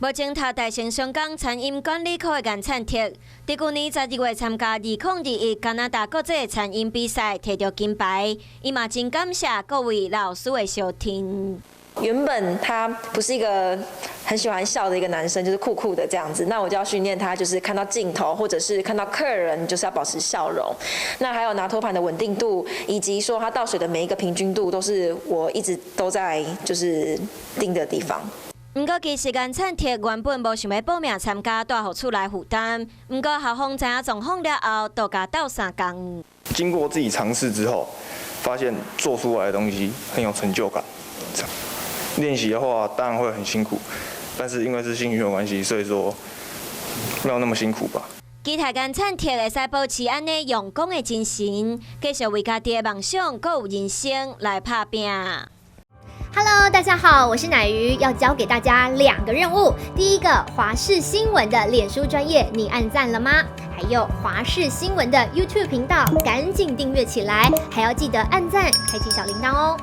目前讀大成雙江餐飲管理科的顏燦哲，佇舊年12月參加2021加拿大國際餐飲比賽，提著金牌。伊嘛真感謝各位老師的相挺。原本他不是一個很喜歡笑的一個男生，就是酷酷的這樣子。那我就要訓練他，就是看到鏡頭或者是看到客人，就是要保持笑容。那還有拿托盤的穩定度，以及說他倒水的每一個平均度，都是我一直都在就是盯的地方。毋過其實顏燦哲原本無想欲報名參加，帶予厝內負擔。毋過校方知影狀況了後，就共鬥相共。經過自己嘗試之後，發現做出來的東西很有成就感。練習的話當然會很辛苦，但是因為是興趣的關係，所以說沒有那麼辛苦吧。期待顏燦哲會使保持按呢用功的精神，繼續為家己的夢想、閣有人生來拍拚。 Hello，大家好，我是奶魚，要交給大家兩個任務。第一個，華視新聞的臉書專頁，你按讚了嗎？還有華視新聞的 YouTube 頻道，趕緊訂閱起來，還要記得按讚，開啟小鈴鐺哦。